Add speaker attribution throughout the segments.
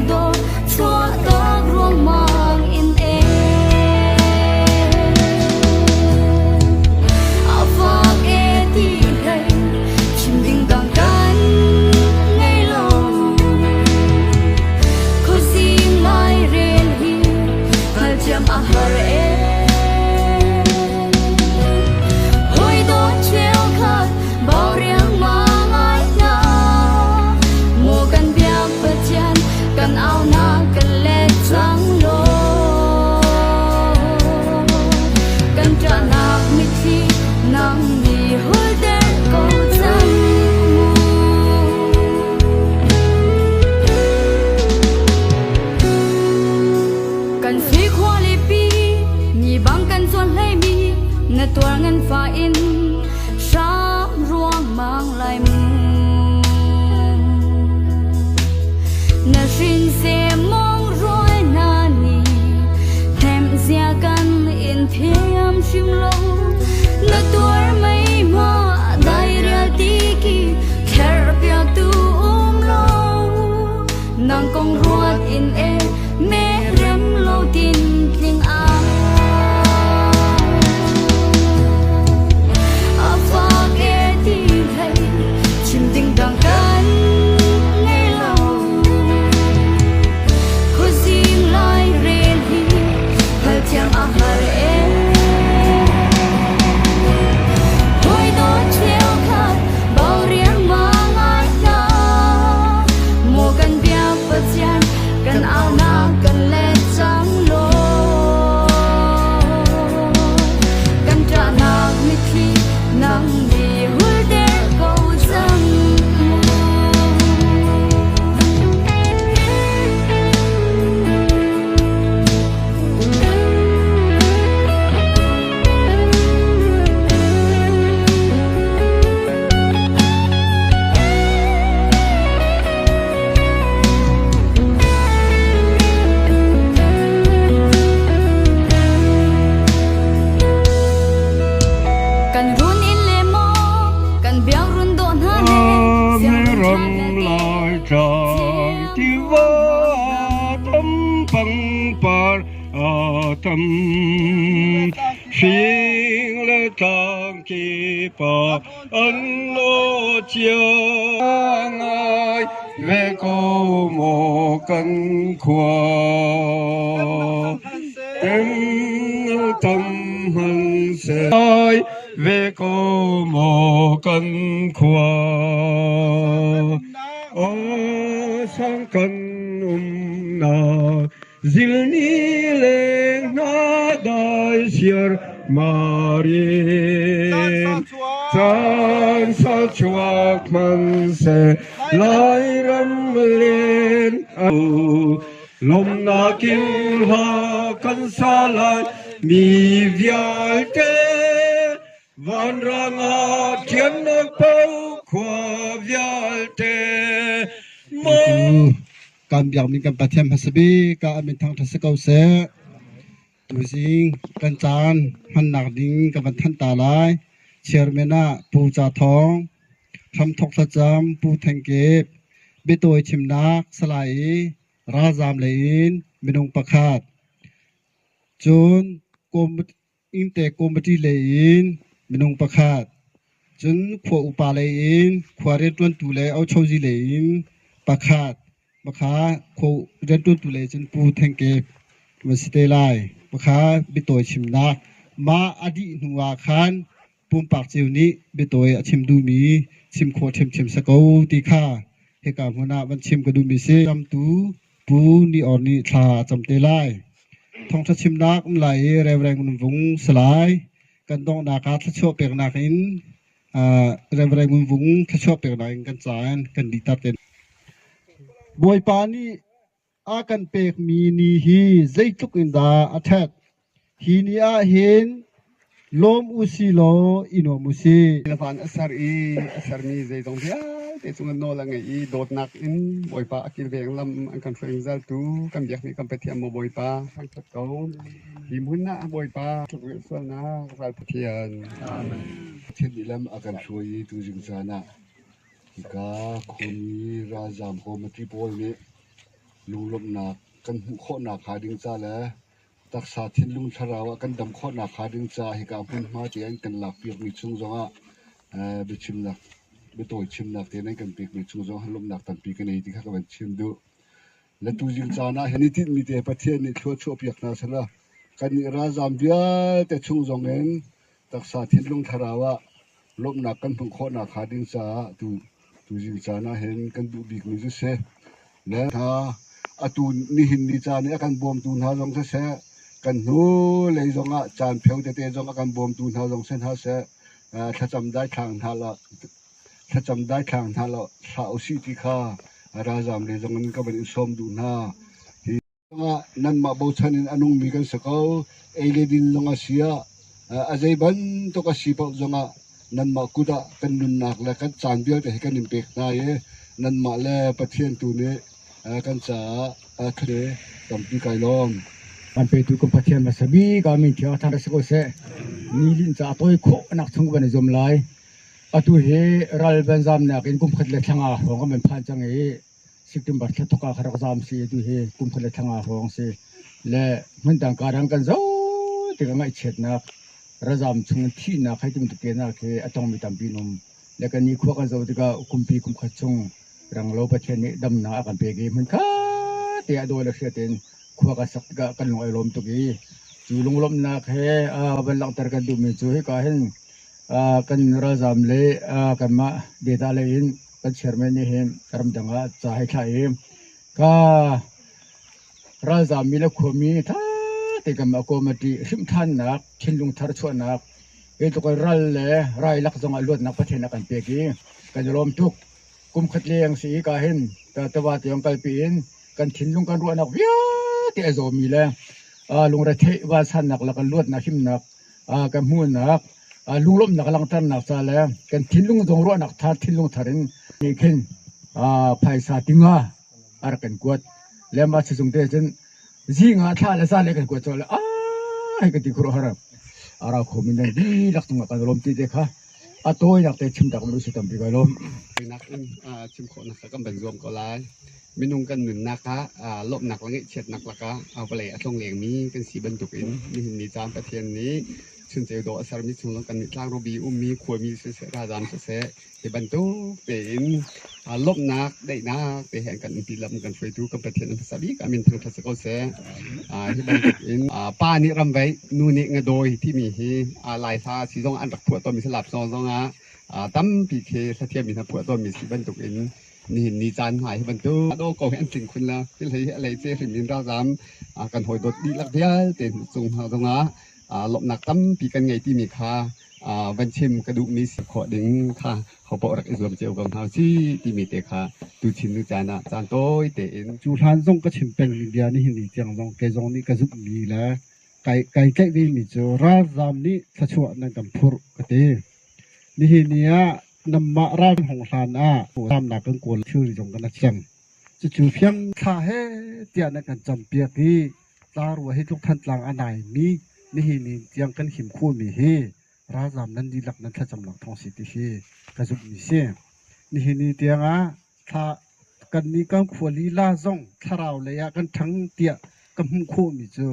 Speaker 1: dawr chuah tak ruangmang in e A fak e ti hlei chim ding dang kan ngei lo Khuazing lai rel hi hngalthiam a har e Hawi dawt cheukhat bau riangmang ai hna Maw kan biak Pathian kan aunak kan let cang law Kan ṭahnak mitthli nang nih hulter ko cang mu. Kan sui khualipi mi bang kan zuan hleimi na tuar ngan fa in hram ruangmang lai mu. Na hrin se mong ruai na ni hnem zia kan in thiam hrim lo na tuar mei ma dai rial ti ki kher piak tu um lo nang kong ruat in e me rem lo tin tling a a fak e ti hlei chim ding dang kan ngei lo khuazing lai rel hi hal thiam a har e Hawi dawt cheukhat bau riangmang ai hna Maw kan biak Pathian kan aunak kan let cang law Kan ṭahnak mitthli nang nih hulter ko cang mu. Kan run in le maw kan biang run dawh hna le siang
Speaker 2: Ram lai tlang tiva tam pangpar a tam fing le tlang kip ah an lo cia ngai ve ko maw kan khua tem tam hman se ve ko maw kan khua aw sang kan umnak zilni leng hna dai siar marin caan sa chuak hmanhseh Lairam len lawmnak in hla kan sa lai mi vialte Vanrang ah thiannak paoh khua vialte
Speaker 3: Maw kan biakmi kan Pathian hmasa bik ah a min thangṭhat si ko seh. Tuzing kan caan hmannak ding ka van thanh ta lai. Chairman ah Pu Ca Thawng, Hramthok Thlacam Pu Theng Kip, biatawi chimnak Salai i ralzaam lei in minung pakhat. Cun Inntek committee lei in minung pakhat, cun khua upa lei in khua rianṭuantu le ochozi lei in pakhat, pakha khua rianṭuantu lei cun Pu Theng Kep van si te lai. Pakha biatawi chimnak. Mah a dih hnu ah khan pumpak cio nih biatawi a chim duhmi chim khawh ṭhiamṭhiam si ko ti kha hika hmun ah van chim ka duhmi si. Ramtu Pu Ni Or nih thla a cam te lai. Thawngṭha chimnak um lai i Reverend Ngun Vung si lai. Kan donghnak ah thluachuah peknak in Reverend Ngun Vung thluachuah peknak in kan caan kan dihter te. Bawipa nih a kan pekmi ni hi zeitluk in dah a ṭhat. Hi ni ah hin lawm u si law i nuam u sih.
Speaker 4: Van a ser i a sermi zeizong vialte cungah nawl a ngei i dawtnak in Bawipa a kilveng lam an kan hruai zungzaltu kan biakmi kan Pathian maw Bawipa thangṭhat ko. Hi hmun ah Bawipa tlukrilh sualnak ral Pathian.
Speaker 5: Amen. Pathian nih lam a kan hruai i tuzing caan ah hika khuami ralzaam committee pawl nih Lunglawmhnak kan hmuh khawhnak hnga ding ca le taksa thinlung thlarau ah kan dam khawhnak hnga ding ca hika hmunhma te an kan lakpiakmi chung zongah biachimnak biatawi chimnak te nan kan pekmi chung zong lawmhnak tampi ka nei ti kha ka van chim duh. Le tuzing caan ah hin i tinhmi te Pathian nih thlua chuahpiak hna sehla kannih ralzaam vialte chung zong in taksa thinlung thlarau ah lawmhnak kan hmuh khawhnak hnga ding caah tu tuzing caan ah hin kan duh bikmi cu si. Le hna atu nihin ni caan i a kan bawmtu hna zong siseh, kan hnu lei zongah caan pheo tete zong a kan bawmtu hna zong si hna seh, thlacam daithlang hna la thlacam daithlang hna la hlah usih ti kha ralzaam lei zong in ka van in sawm duh hna. Hi ah nanmah bochan in a nungmi kan si ko. Ei le din zong a si ah, a zei bantuk a si paoh zongah nanmah kut ah kan nunnak le kan caan vialte hi kan in pek hna i nanmah le Pathian tu nih kan caah thla tampi kai lawm.
Speaker 6: Kan petu kan Pathian hmasa bik ah min thiang thar si ko seh. Ni linh ca tawi khawh nak chung kan i zuam lai. Atu hi ral ban zamnak in kum khat le thla nga hrawng kan van phan cang i September thla thawk ah kha rak zaam si tu hi kum khat le thla nga hrawng si le hmundang ka dang kan zo tikah ngaihchiatnak razam chung in thihnak hei tum tenak hi a tongmi tampi an um le kan ni khua kan zo tikah kumpi kum khat chung ranglo Pathian nih damnak a kan pek i hmun khat te ah dawi le hriat in khua kan sak tikah kan lung ai lawm tuk i cu lunglawmhnak he van langhter kan duhmi cu hika hin kan ralzaam le kanmah data lei in kan chairman nih hin ramdang ah ca hei thlah i ka ralzaammi le khuami tha te kan committee hrimhthannak thinlung thar chuahnak hi tluk ral le rai lak zong ah luatnak Pathian a kan pek i kan i lawm tuk. Kum khat leng si i ka hin tawa tiang kalpi in kan thinlung kan ruahnak vialte a zawmi le lungretheih vansannak le kan luatnak himnak kan hmuhnak lunglawmhnak langhternak ca le kan thinlung zong ruahnak thar thinlung thar in nih khin phaisa tinga a rak kan kuat le mah chizung te cun zinga thla le za le kan kuat cawh le a hei kan ti khur har a rau kho min dang dihlak cungah kan lawm ti te kha a tawinak te chim tak mu si tampi kai lawm.
Speaker 4: Nak in chim khawhnak kha kan van zuam ko lai. Minung kan nunnak ah lawmhnak le ngaihchiatnak lakah vawlei a tlonglengmi kan si bantukin nihin ni caan Pathian nih chunceu dawh a sermi chung zong kannih tlangrubi ummi khuami siseh ralzaam siseh hi bantuk tein lawmhnak daihnak te he kan umpi lam kan hruaitu kan Pathian an hmasa bik amin thangṭhat si ko seh. Hi bantuk in pa nih ramveih nu nih ngadawi timi hi Lai hla si zong an rak phuah tawnmi si lap song zongah tampi khi hlathiammi hna phuah tawnmi si bantuk in nihin ni caan hna hi bantuk do ko hi an tling khun la thil hei a lei ce hrim in ralzaam kan hawi dawt dihlak vialte cung hna zongah lawmhnak tampi kan ngei timi kha van chim ka duhmi si khawh ding kha hopoh rak i zuam cio ko hna si timi te kha tuchin nu caan ah caan tawi tein
Speaker 3: Cu hlan zong ka chim pengmi bia nihin ni tiang zong kei zong nih ka zumhmi le kai kai tlaih vemi cu ralzaam nih thluachuah nan kan phurh ka ti. Nihin ni ah nanmah ral hong hlan ah zaamnak kan kawl thilri zong kan cang. Cucu fiang thla he tiah nan kan campiak i tlarua hi tluk Thantlang a naimi nihin ni tiang kan him khawhmi hi ralzaam nan dihlak nan thlacamnak thawng si ti hi ka zumhmi si. Nihin ni tiang ah thla kannih kan khua lila zong thlarau lei ah kan ṭhang tiah ka hmuh khawhmi cu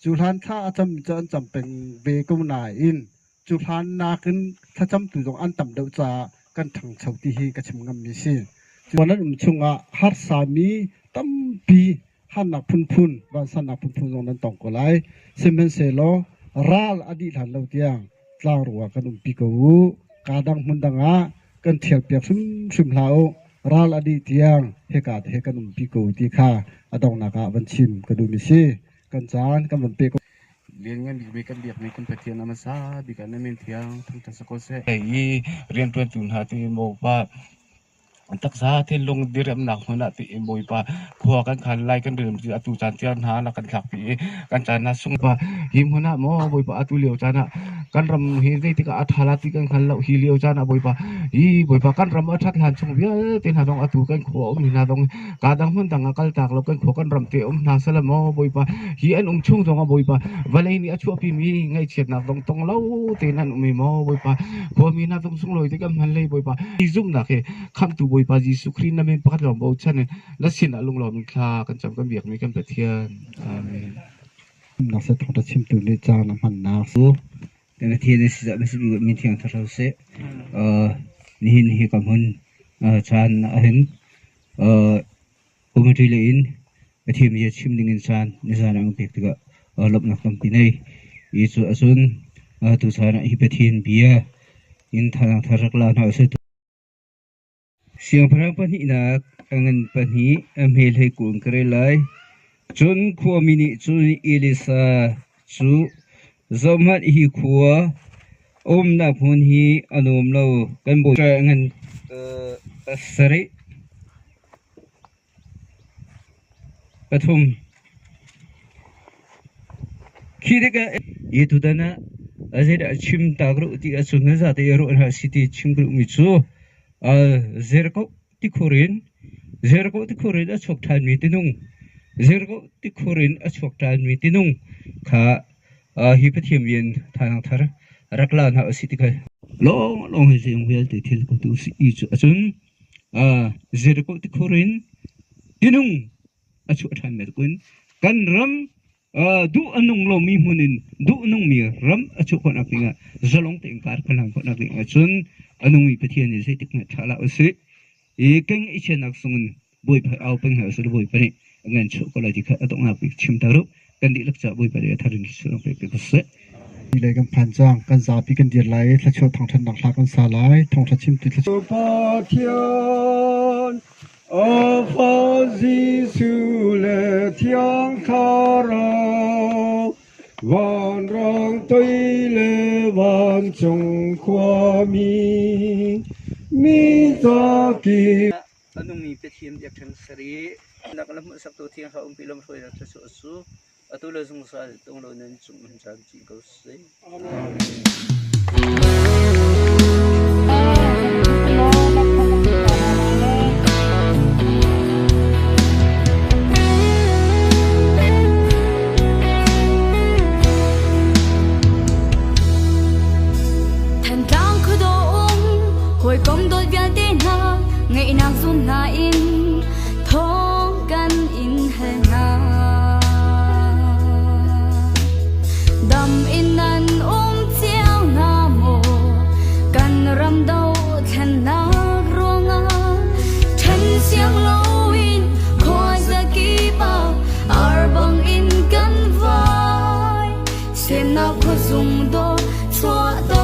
Speaker 3: cu hlan thla a cammi cu an cam peng ve ko nain cu hlan nakin thlacamtu zong an tam deuh caah kan ṭhangcho ti hi ka chim ngammi si. Cu nan um chungah harsami tampi harnak phunphun, vansannak phunphun zong nan tong ko lai. Sihmanhsehlaw ral a dih hlan lo tiang tlangrua kan umpi ko u. Kaa dang hmun dang ah kan ṭhialpiak hrimhrim hlah u. Ral a dih tiang hika te he kan umpi ko ti kha a donghnak ah van chim ka duhmi si. Kan caan kan van pe ko.
Speaker 7: Lianngan bikmi kan biakmi kan Pathian a hmasa bik ah na min thiang thangṭhat si ko seh. I rianṭuantu hna tiin Bawipa taksa thinlung diriamnak hmun ah tiin Bawipa khua kan khan lai kan rian atu caan tiang hna na kan thlakpi i kan caan na sung pa hi hmun ah maw Bawipa atu lio caan ah Kan ram hi zeitik ah a ṭha la ti kan hngal lo. Hi lio caan ah Bawipa, hi Bawipa kan ram a ṭhat hlan chung vialte hna zong atu kan khua a ummi hna zong kaa dang hmun dang ah kaltak lo kan khua kan ram te um hna sehla maw Bawipa hi an um chung zong ah Bawipa vawlei nih a chuahpimi ngaihchiatnak zong tong lo tein an um i maw Bawipa khuami hna zong sunglawi te kan hman hlei Bawipa hi zumhnak hi khamhtu Bawipa Jesuh Khrih na min pakhat lawng bochan in na sin ah lunglawm in thla kan cam kan biakmi kan Pathian. Amen.
Speaker 3: Nak se thawngṭha chimtu nih caan a hmannak
Speaker 8: cu kan Pathian a si caah min thiang thar seh. Nihin hi ka hmun caan ahhin committee lei in Pathian bia chim ding in caan nizaan ah an pek tikah lawmhnak tampi nei. I cu ahcun tuchan ah hi Pathian bia in thazaang thar rak la hna usih. Siangpahrang pahnihnak a ngan pahnih a hme hlei kung ka rel lai. Cun khuami nih cun Elisha cu, Zohhmanh, hi khua umnak hmun hi a nuam lo, kan bawi a ngan pasarih pathum. Khi tikah hi tutan ah zeidah chim ta ka duh ti ahcun na zate i ruah hna si ti chim ka duhmi cu Jericho tikhur in Jericho tikhur in a chuak ṭhanmi tinung Jericho tikhur in a chuak ṭhanmi tinung kha hi Pathian rian thazaang thar rak la hna usih ti kha lawnglawng hi zeizong vialte thil ko tu usih i cu ahcun Jericho tikhur in tinung a chuah ṭhan bantukin kan ram duh a nung lomi hmun in duh a nungmi ram a chuah khawhnak dingah zalong tein kar kan hlan khawhnak dingah cun a nungmi Pathian nih zeitik hmanh ṭha hlah usih. I keng i chiatnak sungin Bawipa au peng hna usih Bawipa nih a ngan chuah ko lai ti kha a donghnak bik chim ta ruh. Kan dihlak caah Bawipa nih a thar in sullam pek ko seh.
Speaker 3: Ni lei kan phan cang, kan zapi kan dir lai i thluachuah thangṭhatnak hla kan sa lai. Thawngṭha chimtu thluachuah.
Speaker 2: Pathian A fa Jesuh le Thiang Thlarau, vanrang toi le vancung khuami, mi zakip.
Speaker 8: A nungmi Pathian biakṭheng sarih nak le hmuhsaktu thiang hlah umpi lamhruainak thluachuah cu atu le zungzal tung lo nan cung in camcin ko seh.
Speaker 1: Thantlang khuadawh um hawikom dawt vialte hna ngaihnak zum hna in thawng kan in hal hna. Dam in nan um cio hna maw? Kan ram dothlennak ruangah ṭhen siang loin khuazakip ah ar bangin kan vai. Semnak khuazung dawh chuah.